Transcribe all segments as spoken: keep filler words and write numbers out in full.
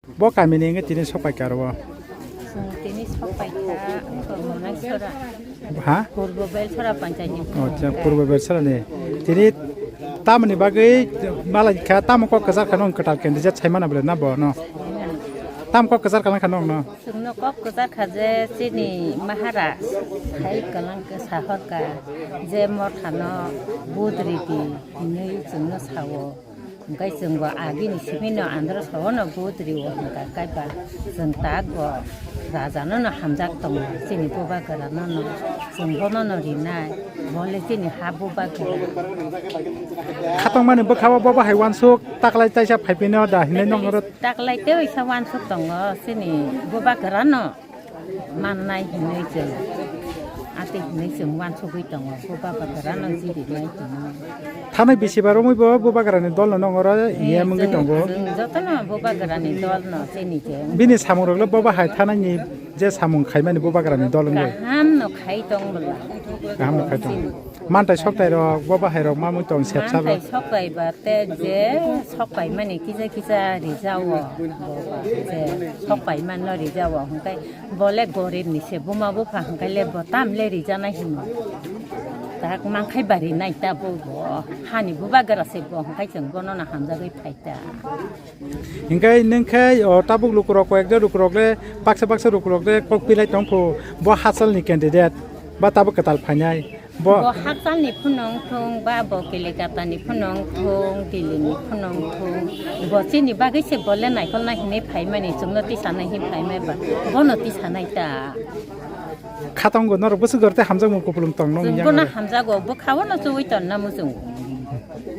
Bo kamini wngwi tini sok paikha aro? Chwng tini sok paikha, Monai Sora. Ha? Purbo Belsora panchayat ni. Oh, acha, Purbo Belsora ni. Tini tamoni bagwi malai kha, tamo kok kwchar kha nwng kwtal candidate sai mana bole na bo no? Tam kok kwchar kha nang kha nwng no? Chwngno kok kwchar kha je chini Maharaj hai kwlang khe sahor kha je Morkhano budri di hinwi chwngno sao. Hwnkhe chwngbo agini simi no andro sono budrio hwnkha kaiba chwng tak bo rajano no hamjak tongo, chini bubagra no no chwng bono no rinai, bole chini ha bubagra. Khatongmani bwkhao bo bahai uansuk taklai taisa phaiphino da hinwi noknoro. Taklai teisa uansuk tongo chini bubagra no. Mannai hinwi chwng, ati hinwi chwng uansugwi tongo, bubagra no jirinai hinwi. Thanai bisi bar wngwi bo bubagrani dol no nongoro iya mungwi tongo. Chwng jotono bubagrani dol no chini je. Bini samung rok le bo bahai thanai ni je samung khaimani bubagrani dol wngwi. Kaham no khai tong bwla. Kaham no khai tong. Mantai soktai rok, bo bahai rok mamui tong sepsa. Mantai soktai ba te je sokpai mani kisa kisa rijao, bo ba je sokpai man no rijao, hwnkhe bole gorib ni se buma bupha hwnkhe le bo tam le rijanai hino. Tak mankhai bari nai ta bo, bo hani bubagra se bo hwnkhe chwng bono no hamjagwi phai ta. Hingke nung khe o tabuk lukurok koi ekjon lukurok le baksa baksa lukurok le kok pilai tong phu bo hachal ni candidate ba tabuk kwtal phainai bo. Bo hachal ni phunung thung ba bo Kelikata ni phunung thung, Delhi ni phunung thung, bo chini bagwi se bo le naikol nai hinwi phaimani, chwngno tisa nai hinwi phaimai ba bono tisa nai ta. Khatongo norok bwswk jora tei hamjakmung kupulung tong nong. Chwng yang bono oro. Hamjago, bwkhao no chugui tonna muchungo.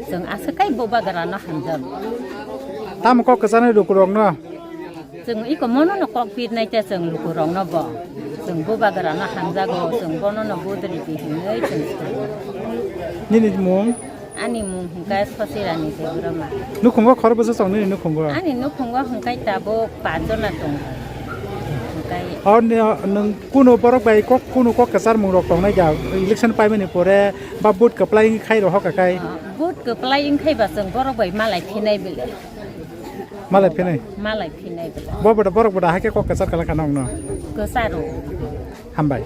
Chwng aswk kai bubagra no hamjago. Tamo kok kwchanai lukurok no? Chwng iko mono no kok pirnai te chwng lukurok no bo. Chwng bubagra no hamjago, chwng bono no budri di hinwi chwng. Nini mung? Ani mung hwnkhe Sosirani Debbarma. Nukhungo khorokbwsa chong nini nukhungo? Ani nukhungo hwnkhe tabuk pachjona tongo. Hwnkhe. O ni, o, nwng kunu borok bai kok, kunu kok kwchar mung rok tongnai ga election paimani pore ba vote kwplai khai rohok kai? Ah, vote kwplai wngkhai ba chwng borok bai malai phinai bile. Malai phinai? Malai phinai bile. Bo boda borok boda haikhe kok kwchar kala khana ongno? Kwcharo. Hambai.